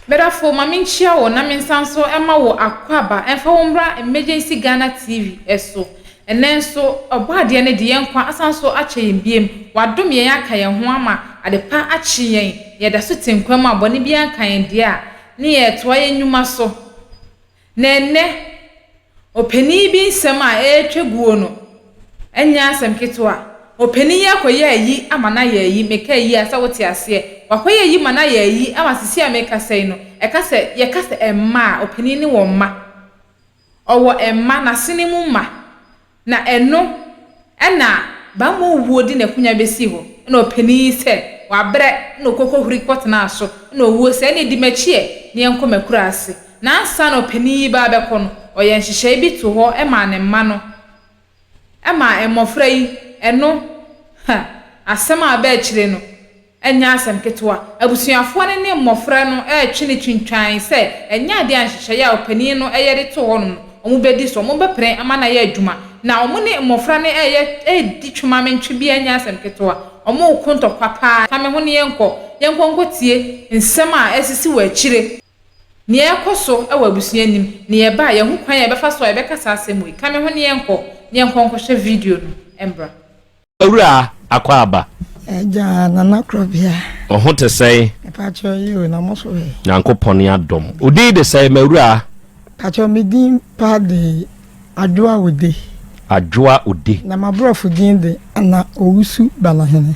Medafo, ma menkyia wo na mensan nso mma wo akwaaba mfa wo mmra Emergency Ghana TV so. Ɛnnɛ nso, Ɔbɔadeɛ no de yɛn nkwa asan nso akyɛ yɛn biem. Wadom yɛn aka yɛn ho ama adepa akye yɛn. Yɛda so te nkwa mu a bɔne biara nka yɛn deɛ a, ne yɛretoa yɛn nnwuma so. Na ɛnnɛ, ɔpanin bi nsɛm a ɛretwa guo no nyɛ asɛm ketewa. Ɔpanin yi akɔyɛ ayi ama no ayɛ ayi, meka ayi a sɛ wote aseɛ. Wakɔyɛ ayi ma no ayɛ ayi ama seesei a merekasa yi no, ɛka sɛ, yɛka sɛ mma a, ɔpanin no wɔ mma. Ɔwɔ mma, n'asene mu mma. Na ɛno na bammɔ wuo de n'akunya bɛsii hɔ, ɛna ɔpanin yi sɛ wabrɛ na ɔkɔkɔhuri kɔtenaa so, ɛna owuo sɛ ɛneɛ di m'akyi ɛ na yɛnkɔ m'akuraase. Na ansa na ɔpanin yi reba abɛkɔ no, ɔyɛɛ nhyehyɛe bi too hɔ maa ne mma no, ɛmaa mmɔfra yi, ɛno, ha, asɛm a aba akyire no, Ɛnyɛ asɛm ketewa. Abusuafoɔ no ne mmɔfra no retwe no twintwann sɛ ɛnyɛ adeɛ a nhyehyɛeɛ a ɔpanin no yɛ de too hɔnom no, wɔbɛdi so. Wɔbɛpene ama no ayɛ adwuma. Na wɔne mmɔfra no reyɛ redi twemamentwe biara nyɛ asɛm ketewa. Wɔreko ntɔkwa pa ara. Ka me ho na yɛnkɔ. Yɛnkɔ nkɔtie nsɛm a asisi wɔ akyire. Nea ɛrekɔ so wɔ abusua no mu, na yɛba a, yɛahu kwan a yɛbɛfa so a yɛbɛka saa asɛm wei. Ka me ho na yɛnkɔ, na yɛnkɔ nkɔhwɛ video no mmra. Awuraa Akwaaba. Agya Nana Korɔbea. Wo ho te sɛn? Mepakyɛw yi o, na mo so ɛ? Nyankopɔn adom. Wo din de sɛn m'awuraa? Pakyɛw me din paa de Adwoa Ode. Adwoa Ode. Na m'aborɔfo din de Anna Owusu Banahene.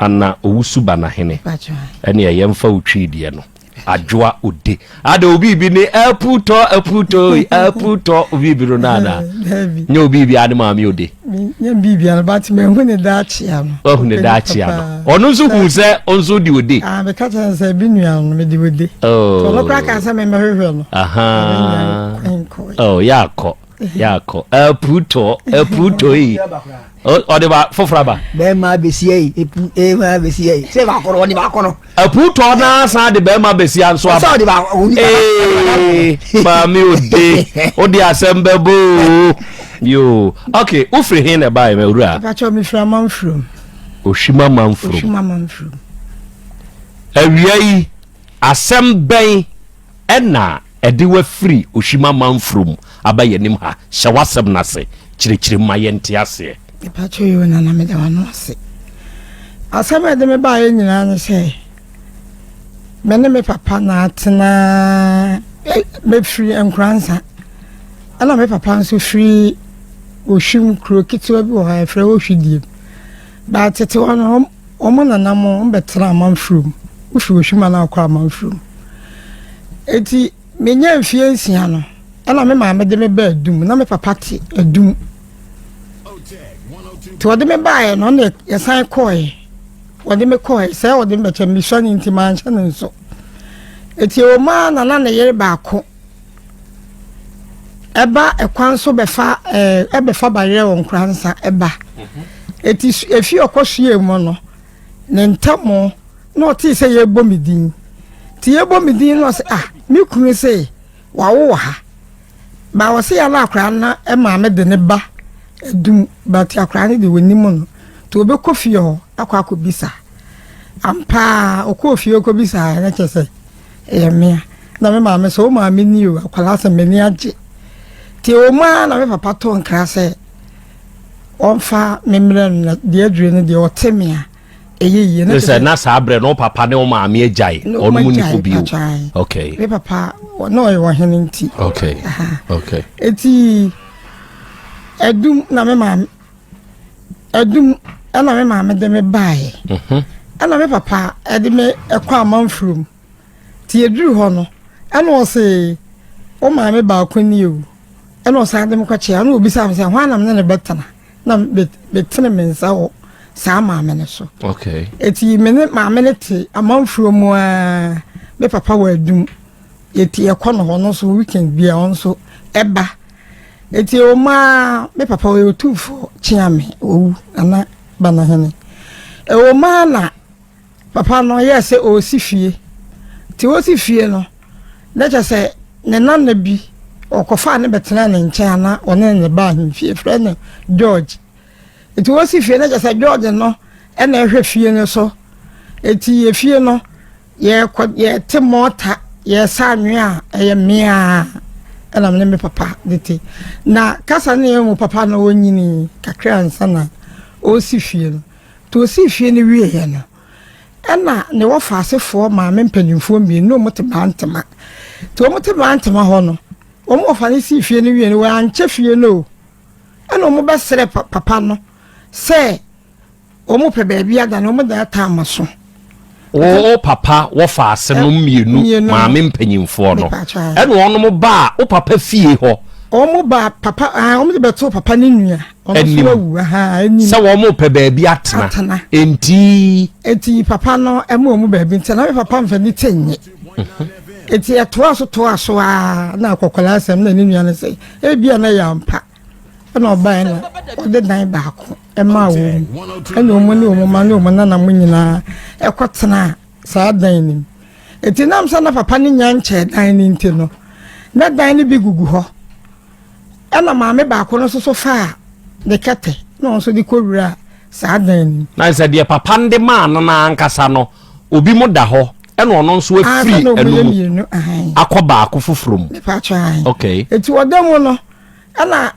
Anna Owusu Banahene. Pakyɛw. Ɛneɛ yɛmfa wo Twi deɛ no. Adwoa ode. Ada obi bi ne aputɔ aputɔ aputɔ obi bi no nana. Nye obi bi ane maame ode. Nye bi bi ano but me hu ne daakye ano. Wahu ne daakye ano. Ɔno nso hu sɛ ɔnso di ode. Ah me ka kyerɛ sɛ bi nua no me di ode. Oh. Ɔno kora ka sɛ me mɛhwehwɛ no. Aha. Oh ya akɔ. Ya akɔ. Aputɔ aputɔ yi. Ɔde ba foforɔ aba. Bɛrima besia yi epu bɛrima besia yi sɛ baako no ɔde baako no. Apuutɔ naa san de bɛrima besia nso aba. Sɛ ɔde baako ɔni Ee maame ode ode asɛm bɛbɔ oo yoo ok wofiri he na ɛbaeɛ mawura. Mepakyɛw mefiri Amanfurom. Ohwim Amanfurom. Ohwim Amanfurom. Awia yi asɛm bɛn ɛna ɛde wo afiri Ohwim Amanfurom aba yɛn anim ha? Hyɛ w'asɛm no ase, kyerɛkyerɛ mu ma yɛnte aseɛ. Mepakyɛw yoo Nana meda w'ano ase. Asɛm a ɛde me baeɛ nyinaa ne sɛ me ne me papa na atena mefiri Nkoransa ɛna me papa nso firi Ohwim kuro ketewa bi wɔ hɔ a yɛfrɛ hɔ Hwidiem. Baa tete hɔ no wɔn nana mo bɛtena amanfurom. Wofiri Ohwim a na wakɔ amanfurom. Eti menya mfie nsia no ɛna me maame de me baa Adum na me papa te Adum. Nti wɔde me baeɛ no ɔne yɛsan kɔɔɛ. Wɔde me kɔɔɛ sɛ wɔde me bɛkyɛ mesua ne nti manhyɛ no nso. Eti ɛwɔ mu ara na na ne yere baako ɛba ɛkwan so bɛfa ɛɛ ɛbɛfa bayerɛ wɔ Nkoransa ɛba. Eti efi ɔkɔ sua mu no ne ntam na ɔtee sɛ yɛbɔ me din. Nti yɛbɔ me din na ɔsɛ ah me kunu se wawo wɔ ha. Ba ɔse ya na akwadaa no maame de ne ba adum but akwadaa no de wɔnim no nti ɔbɛkɔ fie hɔ akɔ akɔbisa. Ampaa ɔkɔɔ fie kɔbisaeɛ na kyerɛ sɛ ɛyɛ mmea. Na me maame sɛ wo maame ni o akwadaa sɛ m'ani agye. Nti ɛwɔ mu ara na me papa too nkra sɛ ɔmfa me mmerɛ no na deɛ aduro no deɛ ɔte me a ɛyɛ yie. Ne sɛ na saa berɛ no wo papa ne wo maame agyae ɔno mu ni hɔ bio. Okay. Me papa na ɔyɛ ɔhene nti. Okay. Okay. Eti ɛdum na me maame ɛdum ɛna me maame de me baeɛ. Mhm. Ɛna me papa ɛde me ɛkɔ amanfurom. Ti eduru hɔ no ɛna ɔse wo maame baako ni o. Ɛna ɔsan de me kɔkyea ɛna obisa me sɛ hwan na me ne no bɛtena. na metene me nsa wɔ saa maame no so. Okay. Eti me ne maame no te amanfuo mu aa me papa wɔ adum. Eti ɛkɔ no hɔ no nso weekend bi a ɔno nso ɛba. Eti ɛwɔ mu aa me papa ɔyɛ otumfoɔ kyea me owu nana banahene. Ɛwɔ mu aa na Papa no yɛɛ sɛ ɔresi fie. Nti ɔresi fie no, na kyerɛ sɛ ne nana bi, ɔkɔfaa no bɛtenaa ne nkyɛn ana ɔne ne ba ahemfie, frɛ no George. Nti ɔresi fie no, kyerɛ sɛ George no na ɛhwɛ fie no so. Nti efie no, yɛkɔ yɛte mɔɔta. Yɛresa anwea a, ɛyɛ me ara na me ne me papa de te. Na kasa no yɛ mu papa no ɔnyinii kakra ansa na ɔresi fie no. Nti ɔsii fie no wieeɛ no, ɛna ne wɔfaasefoɔ maame mpanimfoɔ mmienu na wɔte Bantama. Nti wɔte Bantama hɔ no, wɔn wɔfa no sii fie no wie no, wɔankyɛ fie no o. Ɛna wɔbɛsrɛ papa no sɛ Wɔn pɛ baabi ada na wɔn dan ataa ma so. Wo papa wɔfa ase no mmienu maame mpanyinfoɔ no ɛna wɔn baa wo papa fie hɔ. Wɔn ba papa ah wɔn de bɛto papa ne nua. Anim sɛ wɔn pɛ baabi atena. Atena. Enti. Eti papa no ɛmu wɔn baabi nti na me papa nfa ne ti nye. Eti ɛtoa so toa so aa na akɔkɔla asɛm na ne nua no sɛ ebi a na yɛ ampa. Ɛna ɔbaeɛ na ɔde dan baako maa wɔn mu. Ɛna wɔn ne wɔn mma ne wɔn nana mo nyinaa ɛkɔtenaa saa dan no mu. Eti nam sɛ na papa no nya nkyɛɛ dan no nti no, na dan no bi gugu hɔ. Ɛna maame baako no nso so faa ne kɛtɛ na ɔno nso de kɔwuraa saa dan no mu. Na sɛ deɛ papa no de maa no no ankasa no, obi mo da hɔ ɛna ɔno nso afiri ɛno mu akɔ baako foforɔ mu. Okay. Eti ɔda mu no, Ɛna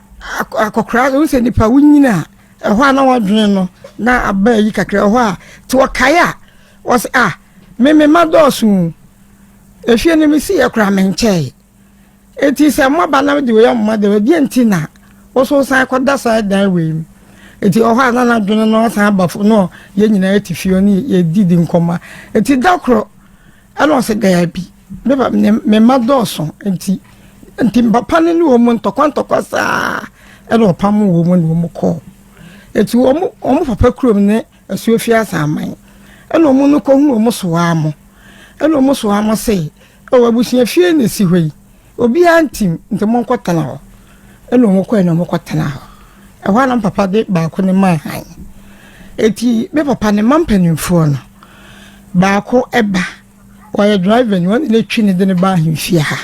akɔkora no sɛ nipa wonyini a ɛhɔ a na wadwene no na aba ayi kakra ɛhɔ a te ɔkae a ɔsɛ a me me ma dɔɔso efie no me si yɛ kora me nkyɛe eti sɛ mmaba na de wei amma de deɛ nti na woso san kɔda saa dan wei mu eti ɔhɔ a na n'adwene no asan aba fo no yɛn nyinaa ti fie ne yɛdidi nkɔmɔ eti da koro Ɛna ɔse daabi, me ba me mma dɔɔso nti nti papa no ne wɔn ntɔkwa ntɔkwa saa ɛna ɔpam wɔn ne wɔn kɔɔ. Eti wɔn wɔn papa kurom ne Asuofie Asaman ɛna wɔn no kɔhunu wɔn soaa mo ɛna wɔn soaa mo se ɛwɔ abusua fie na esi hɔ yi obiara ntim nti mo nkɔtena hɔ ɛna wɔn kɔɛ na wɔn kɔtena hɔ. Ɛhɔ a na papa de baako no maa han. Eti me papa ne mma mpanimfoɔ no baako ba, ɔyɛ driver ni, ɔne no twi ne de no ba ahemfie ha.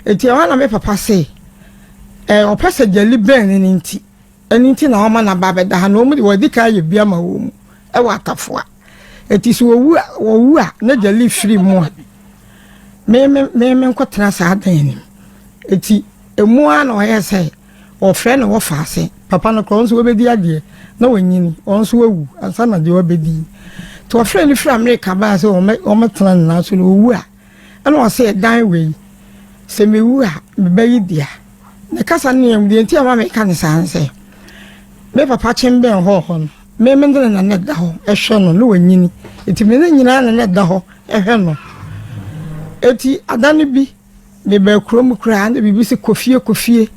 Eti ɛhɔ a na me papa se ɛ ɔpɛ sɛ gyali bɛn no no nti, ɛno nti na ɔma n'aba abɛda ha na wɔn de wɔadi kan ayɛ bi ama wɔn mu ɛwɔ Atafoa. Eti sɛ wɔwu a wɔwu a na gyali firi mu a me me me menkɔtena saa dan no mu. Eti emu ara na ɔyɛ sɛ Wɔfrɛ no wɔfaase. Papa no koraa, ɔno nso wabɛdi adeɛ na wanyini, ɔno nso wawu ansa na deɛ wabɛdi. Nti wɔfrɛ no firi Amerika baa sɛ wɔmmɛtena ne nan so na ɔwu a, ɛna ɔse ɛdan wei, sɛ mewu a, me ba yi dea. Ne kasa no deɛ nti a ɛma meka no saa ne sɛ, me papa kyembɛn hɔɔ hɔ no, me me ne na na ɛda hɔ hwɛ no, na wanyini. Nti me ne nyinaa na na ɛda hɔ hwɛ no. Eti ada no bi, Mebaa kurom koraa na biribi sɛ kɔ fie kɔ fie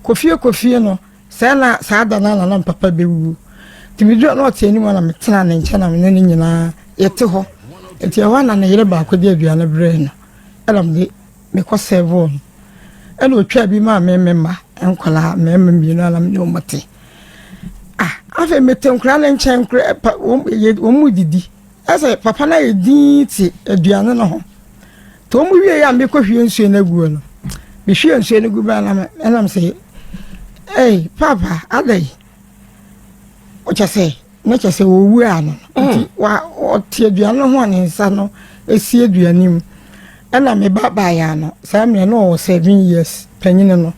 kɔ fie kɔ fie no sɛɛ na saa da no na na papa bɛwuo nti meduru na ɔte anim na metena ne nkyɛn na me ne no nyinaa yɛte hɔ nti ɛhɔ na ne yere baako de aduane brɛɛ no ɛna mede mekɔ sɛvoo no ɛna ɔtwaa bi maa me me mma nkwadaa mmarima mmienu a na me ne wɔn te ah afei mete nkwadaa no nkyɛn wɔn mu didi Ɛsɛ papa no ayɛ dinn te aduane no ho. Nti wɔn wie a mekɔhwie nsuo no aguo no, mehwie nsuo no gu bɛn na ɛnam sɛ, ei papa adɛn? Ɔkyɛ sɛ ne kyɛ sɛ wɔwu a no. Nti mm. wa ɔte aduane no ho a ne nsa no esi aduane mu. Ɛna me ba baeɛ no, saa mmerɛ no ɔwɔ 7 years panyini no.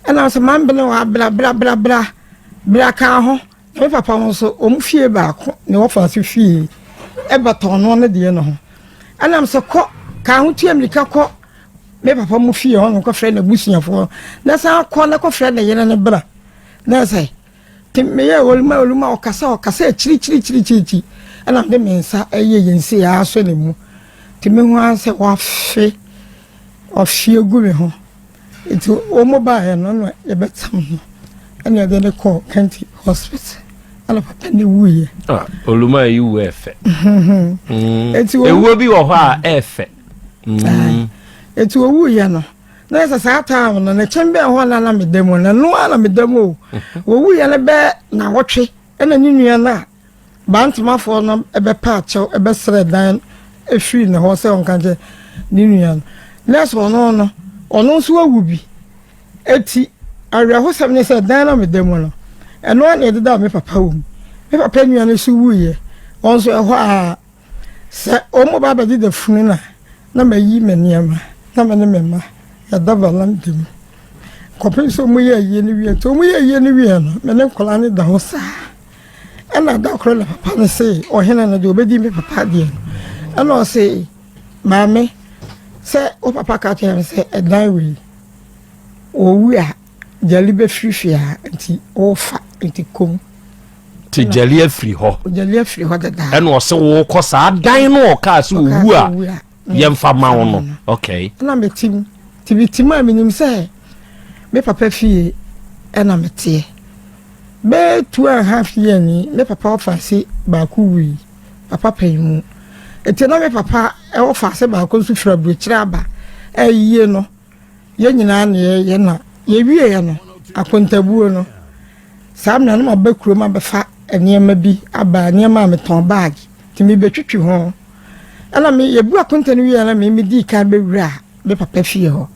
Ɛna sɛ mambene wɔ abra bra bra bra bra ka ho. Na me papa ho nso, wɔn fie baako na wɔfa so fie ɛbata ɔno ne deɛ no ho. Ɛnam sɛ kɔ ka ho tua mmirika kɔ me papa mu fie hɔ no kɔfrɛ n'abusuafoɔ na san kɔ na kɔfrɛ ne yere no bra na sɛ te meyɛ oluma oluma ɔkasa ɔkasa akyirikyirikyirikyiri ɛna mede me nsa ɛyɛ yɛn si asɔ ne mu te mehu ara sɛ wafe ɔhwie gu me ho. Nti wɔn baeɛ no na yɛbɛtam no ɛna yɛde no kɔɔ Kenti hospital ɛna papa no wuiɛ. Ah, oluma yi wu ɛfɛ. Nti mm. ewuo bi wɔ hɔ a ɛfɛ. Mm. Nti owuiɛ no na yɛ sɛ saa time no ne kyɛn bɛn hɔ na na meda mu na no ara na meda mu o. Mhm. Owuiɛ no bɛɛ na wɔtwe ɛna ne nua no a Bantamafoɔ no bɛpa akyɛw bɛsrɛ dan firii ne hɔ sɛ ɔnka nkyerɛ ne nua no. Nurse ɔno no, ɔno nso awu bi. Eti awerɛhosɛm ne sɛ dan no a meda mu no, ɛno ara na ɛdedaa me papa wɔ mu. Me papa nua no nso wuiɛ, ɔno nso ɛhɔ ara. Sɛ wɔn ba abɛdeda funu no a, Na mayi me nneɛma na me ne me mma yɛda valanda mu kɔpem sɛ wɔyɛ ayie no wie. Nti wɔyɛ ayie no wie no, me ne nkwadaa no da hɔ saa. Ɛna da koro na papa no se ɔhene no deɛ ɔbɛdi me papa adeɛ no. Ɛna ɔse maame sɛ wo papa ka kyerɛ me sɛ ɛdan wei ɔwu a gyali bɛfiri fie ha nti wofa nti kɔm. Nti gyali afiri hɔ. Gyali afiri hɔ dada. Ɛna ɔse wokɔ saa dan no ɔkaa sɛ ɔwu a yɛmfa ma wo no. Okay. Ɛna metim nti metim a menim sɛ me papa fie ɛna meteɛ. Bɛyɛ 2½ year ni me papa ɔfaase baako wui, papa panyin mu. Nti na me papa ɔfaase baako nso firi aburokyire aba ɛyie no yɛn nyinaa na yɛyɛ na yɛwieɛ no akontabuo no saa mmerɛ no maba kurom abɛfa nneɛma bi aba nneɛma a metɔn bag nti mebɛtwitwi ho ɛna me yɛbu akonta no wieɛ na me medii kan bɛwura me papa fie hɔ.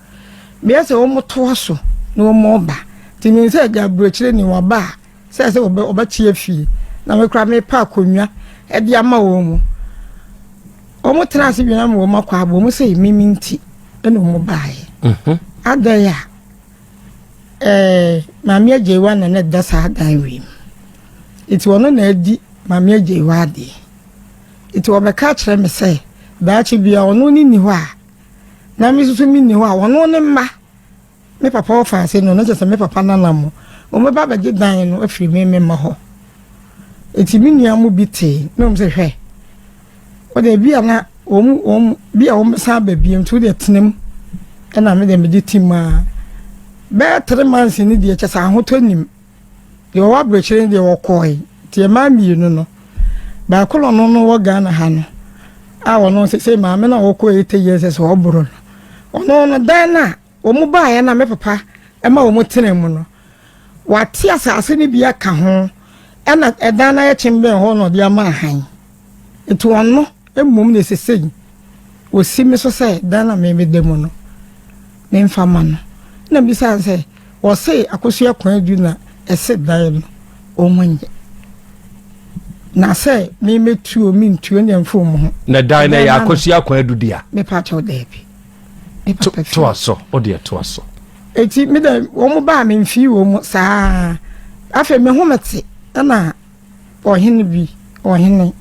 Meyɛ sɛ wɔtoa so na wɔba. Nti menim sɛ agya aburokyire ni wɔba a, sɛ sɛ wɔbɛkye afie. Na me koraa mepɛ akonnwa de ama wɔn mu. Wɔn tena ase wie na wɔn akɔ aba wɔn sɛ mimi nti ɛna wɔn baeɛ. Mhm. Adɛn a ɛɛ maame agyewa na na ɛda saa dan wei mu. Nti ɔno na adi maame agyewa adeɛ. Nti wɔbɛka kyerɛ me sɛ daakye bia ɔno ne ni hɔ a na me nso so menni hɔ a, ɔno ne mma, me papa ɔfa ase no, na kyerɛ sɛ me papa nana mo, wɔbɛba abɛgye dan no afiri me me mma hɔ. Eti me nua mo bi tee, na wɔn sɛ hwɛ, wɔde ebi a na wɔn wɔn bi a wɔn bɛsan aba bio nti wɔde tena mu, ɛna me deɛ mede ti mu a bɛyɛ 3 months ni deɛ kyɛ sɛ ahotɔ nim. Deɛ ɔwɔ aburokyire no deɛ ɔkɔɔe. Nti mmaa mmienu no, baako na ɔno no wɔ Ghana ha no, a ɔno sese maame no a ɔkɔ 80 years sɛ ɔboro no. Ɔno no dan no a wɔn baeɛ na me papa ma wɔn tena mu no, wate asase no bi aka ho, ɛna ɛdan no ayɛ kyembɛn hɔ na ɔde ama ahan. Nti ɔno mmom na sesei ɔsi me so sɛ dan a me meda mu no, memfa ma no. Na mbisa no sɛ, Wɔse Akosua Kwadu na ɛse dan no wɔn nyɛ. Na sɛ me mɛtuo mentuo ne ɛmfa wɔn ho. Na dan no ɛyɛ Akosua Kwadu dea? Mepa kyɛw daabi. Me papa fie. Toa so, wo deɛ toa so. Eti me dɛ wɔn baa me mfii wɔn mu saa. Afei me ho mete ɛna ɔhene bi, ɔhene,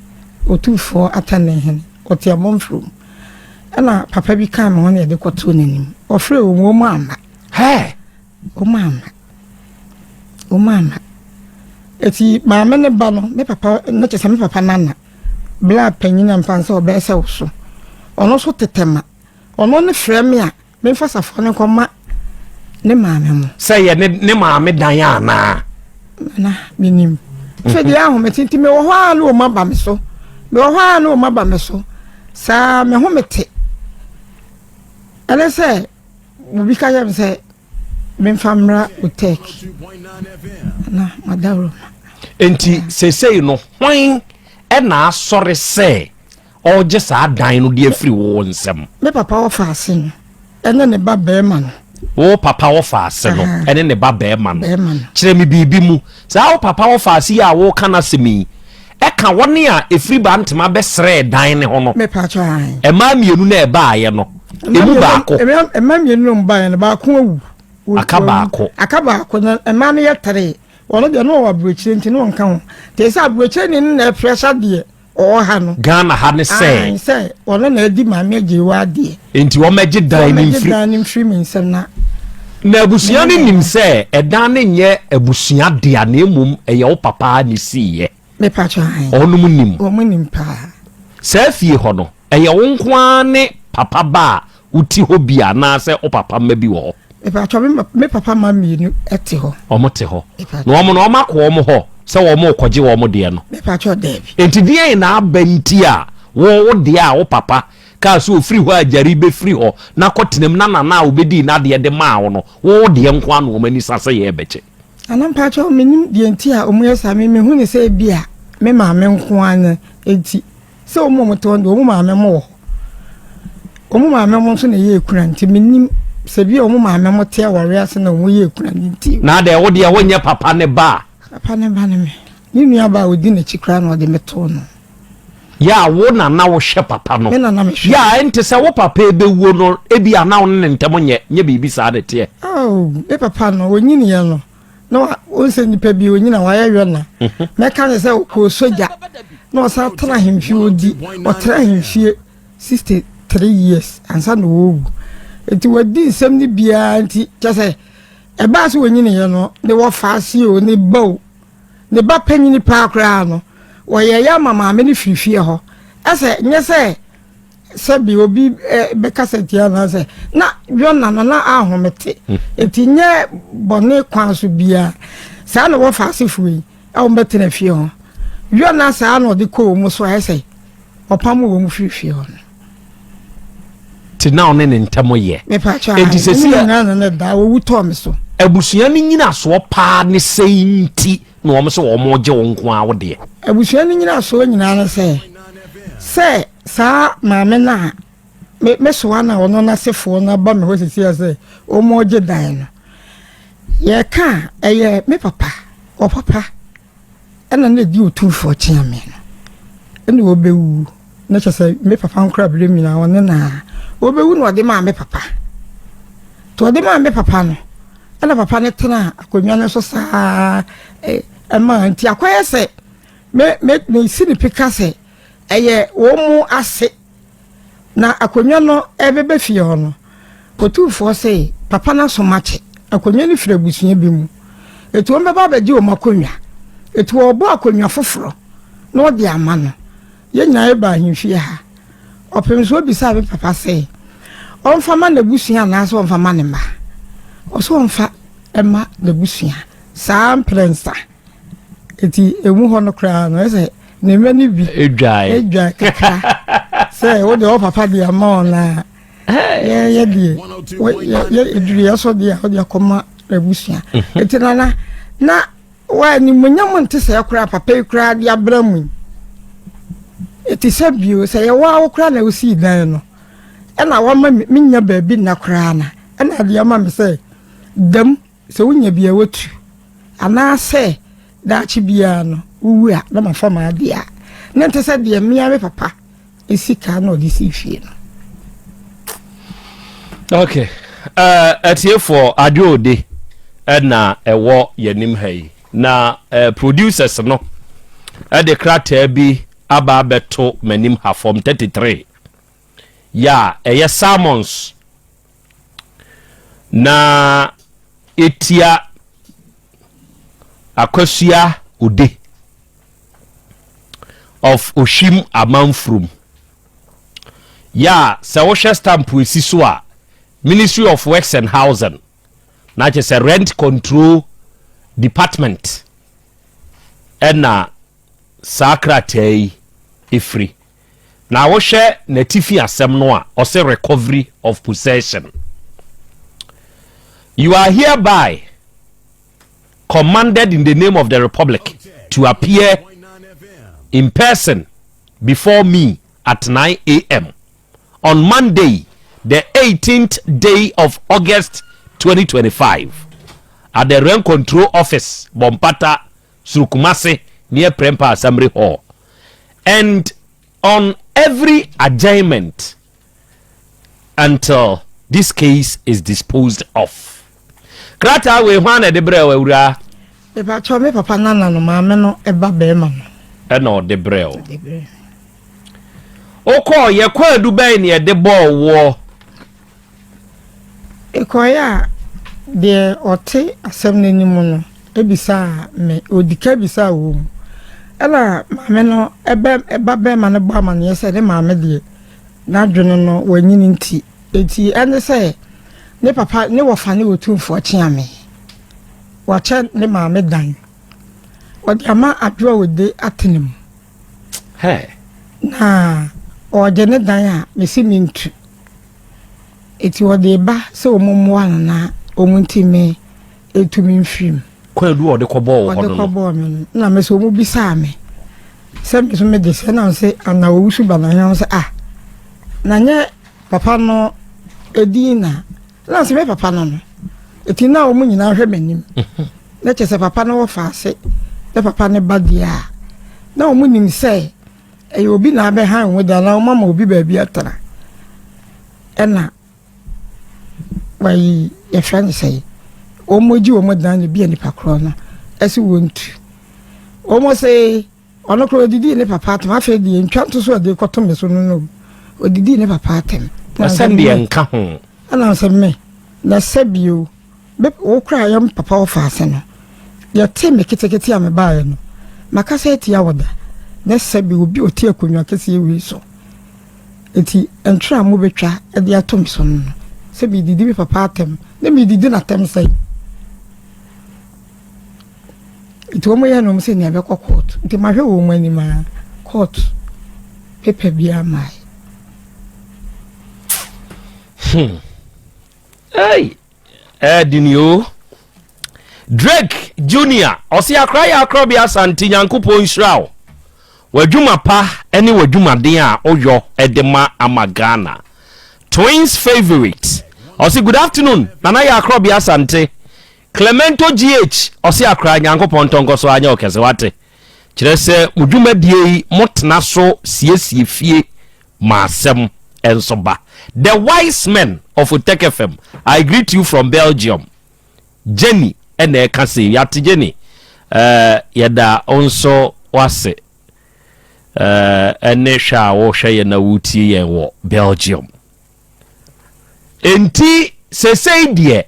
otumfoɔ Atanehene, ɔte Amonfrom. Ɛna papa bi kaa me ho na yɛde kɔtoo n'anim. Ɔfrɛɛ wɔn, wɔn amma. Hɛɛ! Wɔn amma. Wɔn amma. Eti maame ne ba no, me papa, na kyerɛ sɛ me papa nana, bla panyin a mfa sɛ ɔbɛyɛ sɛ wo so. Ɔno nso tetɛ ma. Ɔno ne frɛ me a, memfa safoa no nkɔma ne maame mo. Sɛ yɛ ne ne maame dan anaa? Nana, menim. Afei deɛ ahomete nti mewɔ hɔ a na wɔn aba me so. Mewɔ hɔ a na wɔn aba me so. Saa me ho mete. Ɛne sɛ Obi ka kyerɛ me sɛ memfa mmra Otek na madaworo ma. Enti seesei no, hwan na asɔre sɛ ɔregye saa dan no de afiri wo nsam? Me papa wɔfa ase no ɛne ne ba barima no. Wo papa wɔfa ase no ɛne ne ba barima no. Kyerɛ me biribi mu. Saa wo papa wɔfa ase yi a woreka n'asɛm yi, ɛka wɔn a ɛfiri Bantama bɛsrɛɛ dan no ho no. Mmaa mmienu no a ɛbaeɛ no, ɛmu baako. Mmaa mmienu no baeɛ no, baako awu. Aka baako. Aka baako na mmaa no yɛ tere. Wɔn deɛ no wɔ aburokyire nti no wɔnka ho. Te sɛ aburokyire ni no na ɛprɛsa deɛ ɔwɔ ha no. Ghana ha ne sɛ. Sɛ ɔno na adi maame agye wɔ adeɛ. Nti wɔmɛgye dan no mfiri. Wɔmɛgye dan no mfiri mi nsam na. Na abusua no nim sɛ ɛdan no nyɛ abusua dea na mmom ɛyɛ wo papa ne siiɛ. Mepa kyɛ ahen. Ɔnom nim. Wɔn nim paa. Saa fie hɔ no, ɛyɛ wo nko ara ne papa ba a wote hɔ bi anaasɛ wo papa mma bi wɔ hɔ? Mepa kyɛ me papa mma mmienu te hɔ. Wɔn te hɔ. Na wɔn no wɔn akɔ wɔn hɔ sɛ wɔn rekɔgye wɔn deɛ no. Mepa kyɛ daabi. Enti deɛn na aba nti a wo wo deɛ a wo papa kaa sɛ ɔfiri hɔ a gyari bɛfiri hɔ na kɔtena mu na nana a ɔbɛdii n'adeɛ de maa wo no, wo wo deɛ nko ara na wɔn ani sa sɛ yɛrebɛgye? Nana mpakyɛw mennim deɛ nti a wɔyɛ saa, me mehu no sɛ ebia me maame nko ara no nti. Sɛ wɔn a wɔte hɔ no deɛ wɔn maame mo wɔ hɔ. Wɔn maame mo nso na ɛyɛ ekuna nti mennim sɛ bi a wɔn maame mo te awareɛ ase na wɔyɛ ekuna no nti. Na adɛn wo deɛ wonyɛ papa ne ba a? Papa ne ba ne me. Ne nua ba a ɔdi n'akyi koraa na ɔde me too no. Yɛ a wo na na wohwɛ papa no. Me na na mehwɛ. Yɛ a ɛnte sɛ wo papa ebewuo no ebi a na wo ne ne ntam nyɛ nyɛ biribi saa na ɛteɛ. Oh, me papa no onyiniiɛ no na wa wɔn sɛ nipa bi onyina wayɛ yɔna. Mhm. Mɛka ne sɛ ɔkɔɔ sogya na ɔsan tena ahemfie ɔdi ɔtena ahemfie 63 years ansa na ɔrewu. Nti wadi nsɛm no biara nti kyɛ sɛ ɛbaa sɛ onyiniiɛ no ne wɔfa ase o ne ba o Ne ba panyin paa koraa no, wɔyɛeɛ ama maame no firi fie hɔ. Ɛsɛ nyɛ sɛ sɛbi obi bɛkasa tia anaasɛ na Yona no na ahomete. Enti nyɛ bɔne kwan so biara. Saa na wɔfa asefoɔ yi a wɔbɛtena fie hɔ. Yona saa na ɔde kɔɔ wɔn so ayɛ sɛ ɔpam wɔn firi fie hɔ no. Te na ɔne ne ntam yɛ. Enti sɛ si abusua no nyinasoɔ paa ne sɛi nti na wɔn sɛ wɔn gye wo nko ara wo deɛ. Abusua no nyinasoɔ nyinaa ne sɛ sɛ saa maame no a me me soa na ɔno n'asefoɔ no aba me hɔ sisi a sɛ wɔn gye dan no yɛka a ɛyɛ me papa ɔpapa. Ɛna na ɛdi otumfoɔ kyeame no ɛna ɔbɛwu na kyɛ sɛ me papa nkora berɛ nyinaa ɔne na ɔbɛwu na ɔde maa me papa nti ɔde maa me papa no ɛna papa no tena akonnwa no so saa ɛma nti akɔyɛ sɛ me me mesi ne pika sɛ ɛyɛ wɔn mu ase Na akonnwa no rebɛba fie hɔ no, Otumfoɔ se, Papa no asom akye. Akonnwa no firi abusua bi mu. Enti wɔbɛba abɛgye wɔn akonnwa. Enti wɔrebɔ akonnwa foforɔ na wɔde ama no. Yɛn nyinaa yɛbaa ahemfie ha. Ɔpemsoɔ bisaa me papa sɛ ɔmfa ma n'abusua anaasɛ ɔmfa ma ne mma. Ɔse ɔmfa mma n'abusua. Saa mprɛnsa. Eti emu hɔ no koraa no ɛsɛ ne mma no bi edwae edwae kakra sɛ wo deɛ ɔpapa deɛ ama wɔn na yɛyɛ deɛ yɛ eduru yɛ so deɛ ɔde akɔma abusua mhm. eti nana na wa animuonyam nte sɛ koraa papa yi koraa de abra mu yi eti sɛ bio sɛ yɛwɔ awo koraa na osii dan no ɛna wɔma mi nya baabi nna koraa na ɛna adeɛ ama mi sɛ dɛm. Sɛ wonya bi a wotu, anaasɛ daakye biara no wowu a na mafa m'adeɛ a, na ɛnte sɛ deɛ me ara me papa sika na ɔde sii fie no. Okay. Uh, atiefoɔ adwoode ɛna ɛwɔ yɛnim ha yi na uh, producers no ɛde krataa bi aba abɛto m'anim ha fam 33 yɛ a ɛyɛ salmons Na etia Akosua Ode of Ohwim Amanfurom. Yɛ a sɛ wohwɛ stamp esi so a Ministry of Works and Housing na kyerɛ sɛ Rent Control Department ɛna saa krataa yi firi. Na wohwɛ n'atifi asɛm no a, ɔse recovery of possession. You are hereby commanded in the name of the republic to appear in person before me at 9 a.m. on Monday, the 18th day of August 2025 at the Rent Control Office, Bompata, Suru Kumasi near Prempeh Assembly Hall and on every adjournment until this case is disposed of. Krataa wei hwan na ɛde brɛɛ wo awuraa? Mepakyɛw me papa nana no maame no ba bɛrima no. Ɛna ɔde brɛɛ wo. Wokɔɔ yɛ kwaadu bɛn na yɛde bɔɔ woɔ? Mekɔeɛ a, deɛ ɔte asɛm no anim no bisaa me, ɔdi ka bisaa wɔn mu. Ɛna maame no bɛ ba bɛrima no bɔ amaneɛ sɛ ne maame deɛ, n'adwene no wanyini nti, enti ɛne sɛ ne papa ne wɔfa ne Otumfoɔ Kyeame. Wakyɛ ne maame dan. Ɔde ama Adwoa Ode atena mu. Na ɔregye ne dan a, mese mentu. Enti wɔde reba sɛ wɔmmoa no na wɔntumi ntu me mfiri mu. Kwaadu a ɔde kɔbɔɔ wo hɔ no no. Ɔde kɔbɔɔ me no. Na me nso wɔbisaa me sɛ me nso mede sɛ na sɛ ana owusu ba na hwɛ sɛ ah na nyɛ papa no edin na na sɛ me papa no no eti na wɔn nyinaa hwɛ m'anim na kyerɛ sɛ papa no wɔ faase na papa no ba deɛ a na wɔn nim sɛ. Ɛyɛ obi na abɛhan wo dan anaa wɔama obi baabi atena. Ɛna wɔayi yɛfrɛ no sɛ wɔn gye wɔn dan no bi a nipa korɔ no ɛsɛ wɔn tu. Wɔn se ɔno korɔ odidi ne papa atam afei deɛ ntwa nto so ɔde kɔto me so no no odidi ne papa atam. Ɛsɛ deɛ nka ho. Ɛna sɛ me na sɛ bio. Me, wo koraa yɛ me papa wɔfaase no, yɛtee me ketekete a mebaeɛ no, makasa atia wo da, na sɛbe obi a ɔte akonnwa kɛseɛ wei so. Enti ntwerɛ a mobɛtwa de ato me so no no, sɛ meredidi me papa atɛm, na meredidi n'atɛm sɛn? Nti wɔn yɛ no wɔn sɛ nea ɛbɛkɔ court. Nti mahwɛ wɔn anim a court paper biara maae. Hey, ɛdini o. Drake Junior, ɔse akora yɛ akorɔ bi Asante Nyankopɔn nhyira wo. W'adwuma pa ne w'adwumaden a woyɔ de ma ama Ghana. Twins favorite, ɔse good afternoon Nana yɛ akorɔ bi Asante. Clemento GH, ɔse akora Nyankopɔn ntɔ nkɔ so anyɛ wo kɛse wate. Kyerɛ sɛ mo dwumadie yi motena so siesie fie ma asɛm nso ba. The wise men of Otec FM, I greet you from Belgium. Jenny ɛna ɛka sei, yɛate Jenny, eh, yɛda wo nso wase eh, ɛne hwɛ a wohwɛ yɛn na wotie yɛn wɔ Belgium. Enti sesei deɛ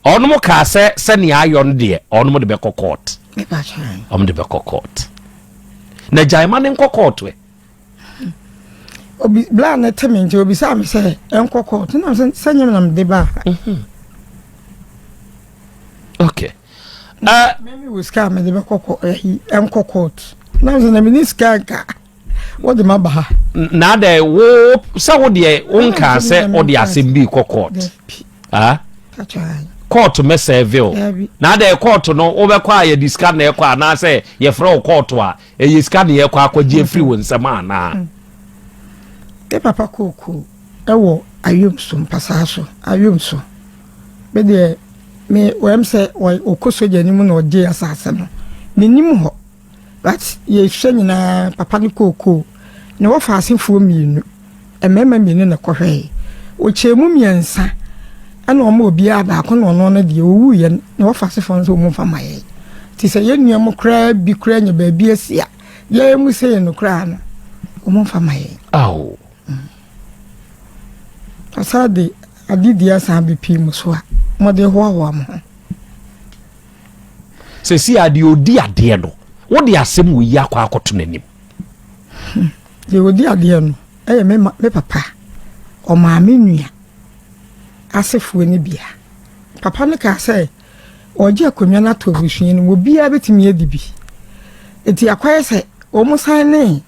Ɔnom kaa sɛ sɛnea ayɔ no deɛ ɔnom de bɛkɔ court. Ɔnom de bɛkɔ court. Na gyae ma ne nkɔ court ɛ. Obi bla ne te me nti obisaa me sɛ ɛnkɔ court na sɛ sɛ nyɛ na mede ba. Mhm. Okay. Uh, me me wɔ sika a mede bɛkɔ kɔ ɛyi ɛnkɔ court. Na sɛ na me ni sika nka. Wode ma ba ha. Na adɛ wo sɛ wo deɛ wo nkaa sɛ wode asɛm bi kɔ court. Ah? Court mɛsɛve o. Na adɛ court no wobɛkɔ a yɛde sika na ɛkɔ anaasɛ yɛfrɛ wo court a ɛyɛ sika na yɛkɔ akɔgye afiri wo nsɛm anaa? Hmm. Me papa kookoo ɛwɔ ayom so mpasaa so ayom so. Me deɛ me wɔm sɛ ɔkɔ sogya no mu na ɔgye asase no. Menim hɔ. But yɛhwɛ nyinaa papa no kookoo ne wɔfa asefoɔ mmienu mmarima mmienu na ɛkɔhwɛɛ ɔkyɛɛ mu mmiɛnsa ɛna ɔma obiara baako na ɔno no deɛ ɔwuiɛ ne wɔfa asefoɔ nso ɔmu mfa ma yɛn nti sɛ yɛn nua mu koraa bi koraa nya baabi asi a yɛn mu sei no koraa no ɔmu mfa ma yɛn. Awo. Ɔsan de adedie asan abɛpie mu so a mode hoahoa mo ho. Sɛsi a deɛ ɔdi adeɛ no, wode asɛm wɔ yi akɔ akɔto n'anim. Hmm. Deɛ ɔdi adeɛ no ɛyɛ me ma me papa, ɔmaame nua asefoɔ no bia. Papa no kaa sɛ ɔregye akonnwa no ato abusua no mu, obiara bɛtumi adi bi. Nti akɔyɛ sɛ wɔn san ne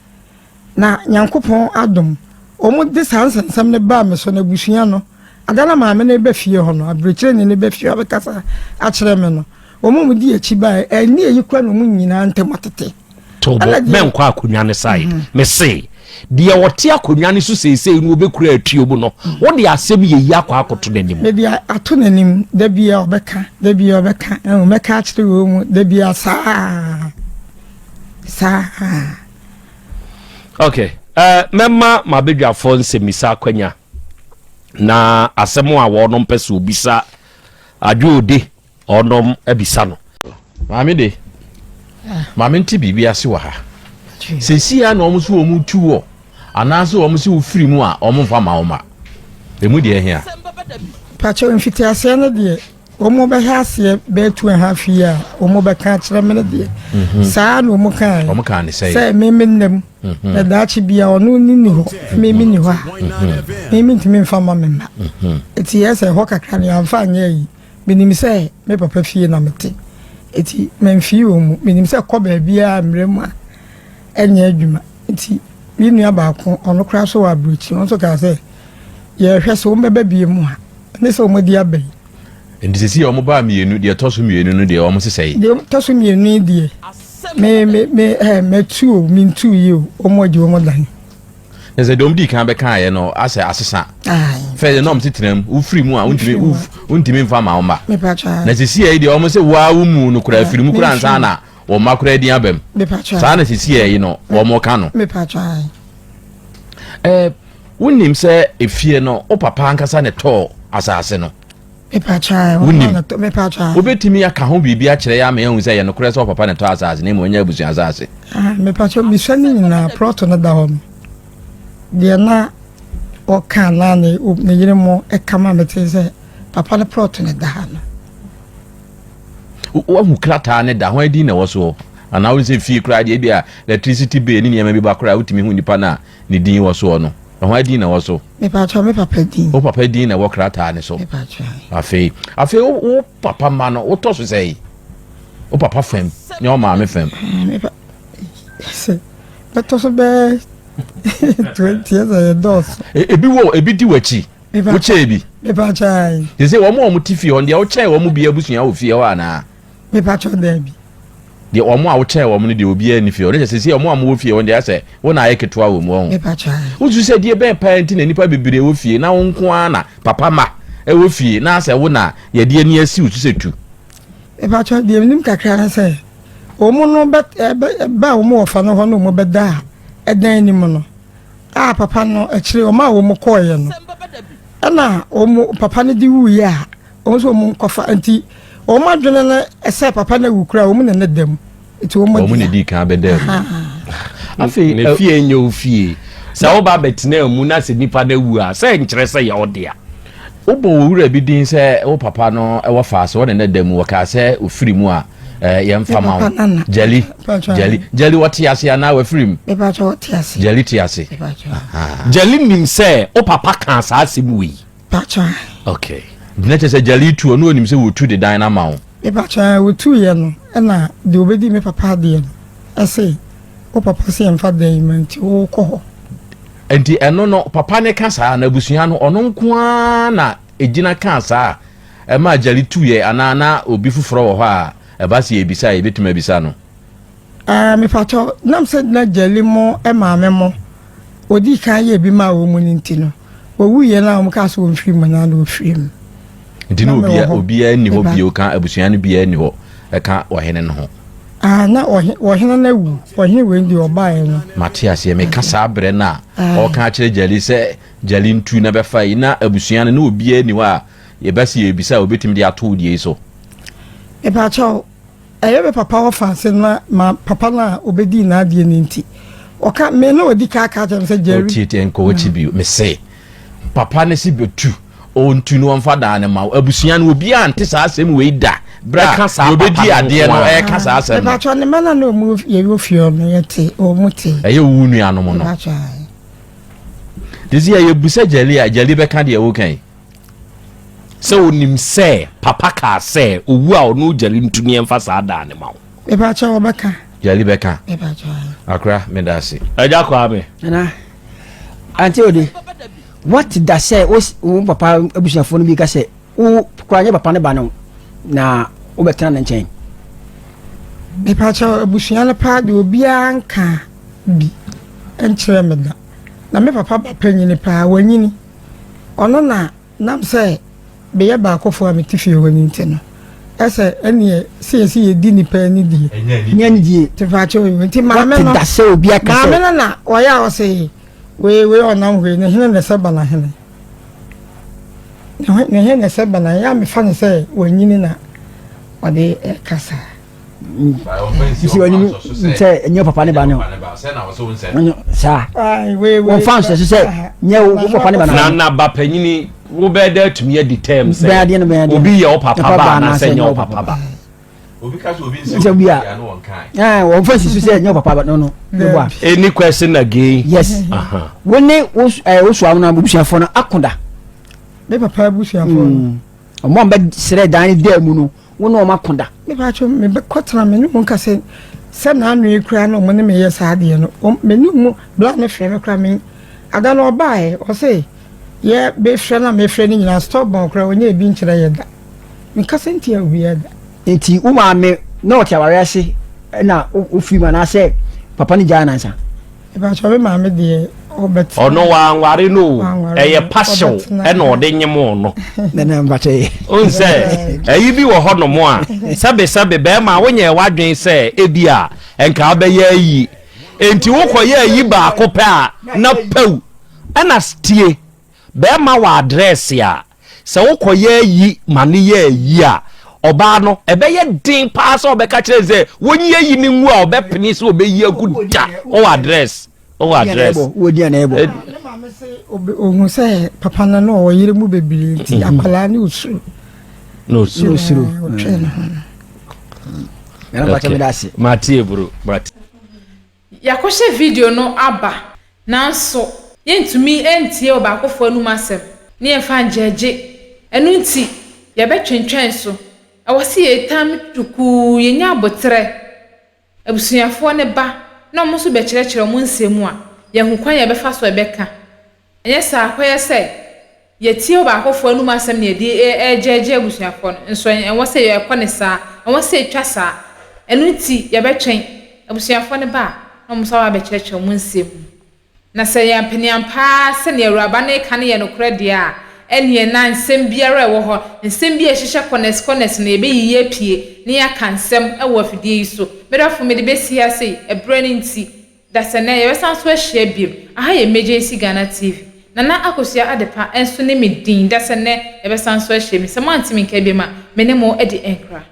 Na Nyankopɔn adom, wɔn de saa nsɛnsɛm no baa me so, na abusua no, ada na maame no reba fie hɔ no, abirekyireni no ba fie hɔ abɛkasa akyerɛ me no, wɔn a wɔdi akyi baeɛ, ɛnne eyi kura na wɔn nyinaa ntam atete. Tobo, mɛnkɔ akonnwa no side. Mhm. Mese, deɛ ɔte akonnwa no so seesei no wɔbɛkura atuo mu no, mhm. wode asɛm yɛ yi akɔ akɔto n'anim. Mede ato n'anim, da biara ɔbɛka, da biara ɔbɛka, mɛka akyerɛ wɔ mu, da biara saa, saa. ok uh, mɛma m'abadwafoɔ nsɛmmisa akwanya na asɛm a wɔnom pɛ sɛ obisa adwoode ɔnom abisa no. Maame de, maame nte biribi ase wɔ ha. Sɛsi a na wɔn so wɔn tu wɔ anaasɛ wɔn sɛ wofiri mu a wɔn mfa ma wɔn ma. Emu deɛ hia. Pakyɛw mfitiaseɛ no deɛ Wɔn bɛhwɛ aseɛ bɛyɛ two and half year a wɔn bɛka akyerɛ me no deɛ mhm. saa na wɔn kaa wɔn kaa ne sɛ sɛ me me nnam mhm. na daakye bia ɔno ne ni hɔ me me ni hɔ a me me ntumi nfa ma me mma eti yɛ sɛ ɛhɔ kakra no yɛnfa anyɛ yi menim sɛ me papa fie na mete eti mɛnfii wɔn mu menim sɛ kɔ baabiara mmerɛ mu a ɛnyɛ adwuma nti me nua baako ɔno koraa so wɔ aburokyi ɔno nso kaa sɛ yɛhwɛ sɛ wɔn bɛba bie mu a ne sɛ wɔn adi aba yi. Nti sisi a wɔn baa mmienu deɛ ɛtɔ so mmienu no deɛ wɔn sesɛ yi. Deɛ ɛtɔ so mmienu yi deɛ me me me ɛɛ mɛtu o mentu yi o wɔn agye wɔn dan. Na sɛ deɛ wɔn di kan bɛka yɛ no asɛ asesa. Fɛ deɛ na wɔn ti tena mu wofiri mu a wontumi wontumi nfa ma wɔn ba. Na sisi yɛ deɛ wɔn sɛ waa wo mu no kura afiri mu kura nsa na. wɔn mma koraa din aba mu. Saa na sisi yɛ yi no wɔn ka no. Ɛɛ wonim sɛ efie no wo papa ankasa na ɛtɔɔ asase no. Wonim wobɛtumi aka ho biribi akyerɛ yɛ ama yɛahu sɛ yɛ nokorɛ sɛ wo papa na ɛtɔ asase na mmom ɛnyɛ abusua asase. Ah, mepatwa mesua ne nyinaa prɔto no da hɔ no deɛ na ɔka na ne ne yere mo ɛka ma mete sɛ papa no prɔto no da ha no. Wahu krataa ne da ho adin na ɛwɔ soɔ anaa wo sɛ fie koraa deɛ ebi a electricity bill ne nneɛma bi ba koraa wotumi hu nipa no a ne din wɔ soɔ no ɛho adin na ɛwɔ so. Mepatwa me papa din. Wo papa din na ɛwɔ krataa ne so. Mepatwa. Afei afei wo papa ma no wotɔ so sɛ wo papa fam ne wo maame fam. Eh, sɛ bɛtɔ so bɛɛ 20 ɛsɛ yɛ dɔɔso. E, ebi wɔ ebi di w'akyi. Wokyɛɛ bi. Mepatwa. Te sɛ wɔn a wɔn te fie hɔ deɛ wokyɛɛ wɔn bi abusua wɔ fie hɔ anaa? Mepatwa daabi. Deɛ wɔn a wokyɛɛ wɔn no deɛ obiara nni fie hɔ. Ne kyɛ sɛ wɔn a wɔwɔ fie hɔ deɛ asɛ wo na ayɛ ketewa wɔ mu ɔho. Wosu sɛ deɛ bɛn paa nti na nnipa bebree wɔ fie na wo nko ara na papa ma ɛwɔ fie na asɛ wo na yɛde ani asi wo so sɛ tu. Mepatwa deɛ menim kakra ne sɛ wɔn no bɛ ɛbɛ ba a wɔn wɔfa no hɔ no wɔn bɛda a ɛdan no mu no a papa no akyire wɔn a wɔn kɔɔeɛ no ɛna wɔn papa no de wuiɛ a Wɔn nso wɔn nkɔfa nti wɔn adwene no sɛ papa no awu koraa wɔn na ne da mu nti wɔn wɔn na di kan bɛda mu. Afei ne fie nyɛ wo fie sɛ woba abɛtena mu na sɛ nipa no awu a sɛ nkyerɛ sɛ yɛ ɔdea. Wobɔ wo wura bi din sɛ wo papa no wɔ faase wɔne ne da mu wɔkaa sɛ ofiri mu a yɛmfa ma wo Gyali Gyali Gyali wɔte ase anaa wafiri mu Gyali te ase Gyali nim sɛ wo papa kaa saa asɛm wei. Pakyɛ. Okay. Nti na kyerɛ sɛ Gyali tu ɔno onim sɛ wɔtu de dan no ama wo. Me pakyɛ wɔtu yɛ no ɛna deɛ ɔbɛdi me papa adeɛ no ɛse wo papa se yɛmfa dan yi ma nti wo kɔ hɔ. Nti ɛno no papa no ka saa na abusua no ɔno nko ara na ɛgyina kaa saa ɛmaa Gyali tu yɛ anaa na obi foforɔ wɔ hɔ a ɛba sɛ yɛbisa a yɛbɛtumi abisa no. Ɛɛ mepakyɛw, nam sɛ na Gyali mo maame mo odii kan yɛɛ bi maa wɔn no nti no, wɔwuiɛ no a wɔn kaa sɛ wɔn firi mu no na wɔfiri mu. Nti na obia obiara nni hɔ bio ka abusua no biara nni hɔ ɛka ɔhene no ho. Ah, na ɔhene no awu, ɔhene wei deɛ ɔbaeɛ no. Mate aseɛ, meka saa berɛ no a ɔka akyerɛ Gyali sɛ Gyali ntu na bɛfa yi, na abusua no na obiara nni hɔ a yɛbɛse yɛbisa a obɛtumi de ato wo deɛ yi so. Mepakyɛw, Ɛyɛ me papa wɔfa ase na ma papa no a ɔbɛdii n'adeɛ no nti, ɔka me na ɔdi ka aka kyerɛ me sɛ Jerry. Tietie nkɔ w'akyi bio. Mese papa no se bɛtu, ɔntu no ɔmfa dan no ma wo. Abusua no obiara nte saa asɛm wei da. Berɛ a deɛ ɔbɛdi adeɛ no ɛreka saa asɛm no. Mepakyɛ ne mma no a na ɔmu yɛwɔ fie hɔ no yɛte ɔmu te. Ɛyɛ wo nuanom no. Mepakyɛ ae. Te sɛ yɛbusa Gyali a, Gyali bɛka deɛ woka yi. Sɛ onim sɛ papa kaa sɛ owu a ɔno Gyali ntu ne ɛmfa saa daa ne ma wo. Mepakyɛ wɔbɛka. Gyali bɛka. Mepakyɛ. Akora meda ase. Agya Kwame. Nana, Auntie Ode, what da sɛ wo papa abusuafoɔ no bi ka sɛ wo koraa nyɛ papa no ba no na wobɛtena ne nkyɛn? Mepakyɛ abusua no paa deɛ obiara nka bi nkyerɛ me da. Na me papa ba panyini paa wanyini. Ɔno na nam sɛ meyɛ baakofoɔ a mete fie hɔ no nti no, ɛsɛ ɛneɛ sɛ yɛsi yɛdi nipa ani die. Nyɛ ani die. Te faakyɛ oyi nti maame no da sɛ obi aka sɛ maame no na ɔyɛ a ɔsɛ wei wei ɔnam hɔ yi ne hene na ɛsɛ ba na hene ne hene na ɛsɛ ba na yɛ a mefa no sɛ wanyini na ɔde ɛkasa. Sisi wɔ anim sɛ nyɛ papa ne ba no saa wɔmfa nsɛ so sɛ nyɛ wo papa ne ba no. Na na ba panyini wo bɛyɛ dɛ atumi adi tɛm sɛ obi yɛ wo papa ba anaasɛ nyɛ wo papa ba. Sɛ bi a wɔmfa nsi so sɛ nyɛ wo papa ba no no. Any question again? Yes. Wo ne wo soa no abusuafoɔ no akoda. Me papa abusuafoɔ no. Ɔmo a bɛsrɛ dan no daa mu no, wo ne wɔn ako da. Me paatwo, me bɛ kɔ tena me ne wɔn ka sɛ, sɛ n'ano yi koraa na wɔn ne me yɛ saa adeɛ no, wɔn me ne wɔn bla ne frɛ me koraa me ada no ɔbaeɛ ɔse yɛ bɛ frɛ na me frɛ no nyinaa stubborn koraa ɔnyɛ ebi nkyerɛ yɛ da, me kasa ntia obiara da. Nti wo maame na ɔte awareɛ ase na wo firi mu anaasɛ papa no gyaa no ansa? Me paatwo, me maame deɛ. Ɔno wanware no o, ɛyɛ pahyew ɛna ɔde nyemoo no. Wohu sɛ ɛyi bi wɔ hɔnom a, sɛbesɛbe bɛrima wonyɛɛ w'adwene sɛ ebi a nka wobɛyɛ ayi. Enti wokɔyɛ ayi baako pɛ a na pɛw. Ɛna tie, bɛrima wɔ adrɛse a, Sɛ wokɔyɛ ayi ma no yɛ ayi a, ɔbaa no, ɛbɛyɛ den paa sɛ ɔbɛka kyerɛ no sɛ wɔnyi ayi no ngu a ɔbɛpene sɛ ɔbɛyi agu da. Wowɔ address? Wowɔ address? Ne maame se ohun sɛ papa no na ɔwɔ yere mu bebree nti mhm. akwadaa no osuro. Na osuro. Osuro. Ɔtwɛn ne ho no. Mate eburo. Mate. Yɛakɔhyɛ video no aba, nanso yɛntumi ntie ɔbaakofo anom asɛm na yɛmfa ngyɛɛgye. Ɛno nti, yɛbɛtwentwɛn so. Ɛwɔ sɛ yɛtam tukuu, yɛnya aboterɛ. Abusuafoɔ no ba na wɔn nso bɛkyerɛkyerɛ wɔn nsɛm mu a, yɛahu kwan a yɛbɛfa so a yɛbɛka. Ɛnyɛ saa a, akɔyɛ sɛ yɛtie ɔbaakofoɔ anom asɛm na yɛde regyaagyaa abusuafoɔ no. Nso ɛnwɔ sɛ yɛkɔ no saa, ɛnwɔ sɛ ɛtwa saa. Ɛno nti yɛbɛtwɛn abusuafoɔ no ba a, na wɔn nso aba abɛkyerɛkyerɛ wɔn nsɛm mu. Na sɛ ɛyɛ ampaneampa ara sɛ nea awuraba no reka no yɛ nokorɛ deɛ a, ɛnneɛ na nsɛm biara a ɛwɔ hɔ, nsɛm bi a ɛhyehyɛ kɔnɛs kɔnɛs no, yɛbɛyiyi apue na yɛaka nsɛm wɔ afidie yi so. Me dɔfo, mede bɛsi ha sei, ɛberɛ no nti. Dasɛnɛ, yɛbɛsan so ahyia biom. Aha yɛ Emergency Ghana TV. Nana Akosua Adepa nso ne me din. Dasɛnɛ, yɛbɛsan so ahyia bi. Sɛ moante me nka biom a, me ne mo adi nkra.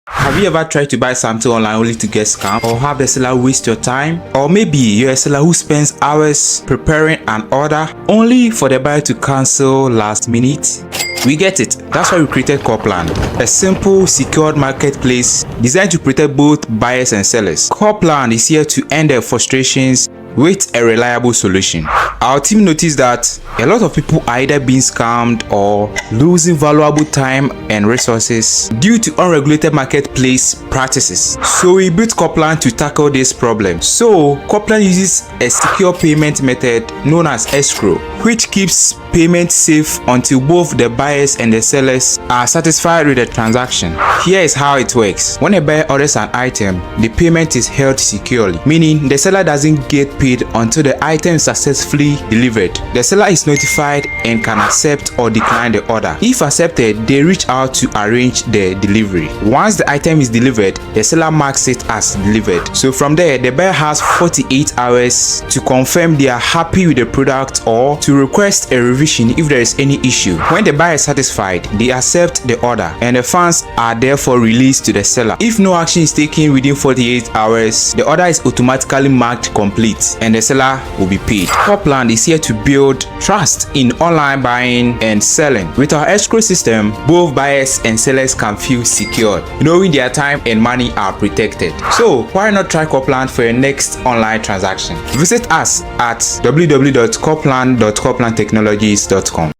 Have you ever tried to buy something online only to get scammed or have the seller waste your time? Or maybe you're a seller who spends hours preparing an order only for the buyer to cancel last minute? We get it. That's why we created Corplan, a simple, secured marketplace designed to protect both buyers and sellers. Corplan is here to end their frustrations with a reliable solution. Our team noticed that a lot of people are either being scammed or losing valuable time and resources due to unregulated marketplace practices. So we built Coplan to tackle this problem. So Coplan uses a secure payment method known as escrow, which keeps payment safe until both the buyers and the sellers are satisfied with the transaction. Here is how it works. When a buyer orders an item, the payment is held securely, meaning the seller doesn't get paid until the item is successfully delivered. The seller is notified and can accept or decline the order. If accepted, they reach out to arrange the delivery. Once the item is delivered, the seller marks it as delivered. So from there, the buyer has 48 hours to confirm they are happy with the product or to request a revision if there is any issue. When the buyer is satisfied, they accept the order and the funds are therefore released to the seller. If no action is taken within 48 hours, the order is automatically marked complete and the seller will be paid. Copland is here to build trust in online buying and selling. With our escrow system, both buyers and sellers can feel secured, knowing their time and money are protected. So why not try Copland for your next online transaction? Visit us at www.copland.coplandtechnologies.com.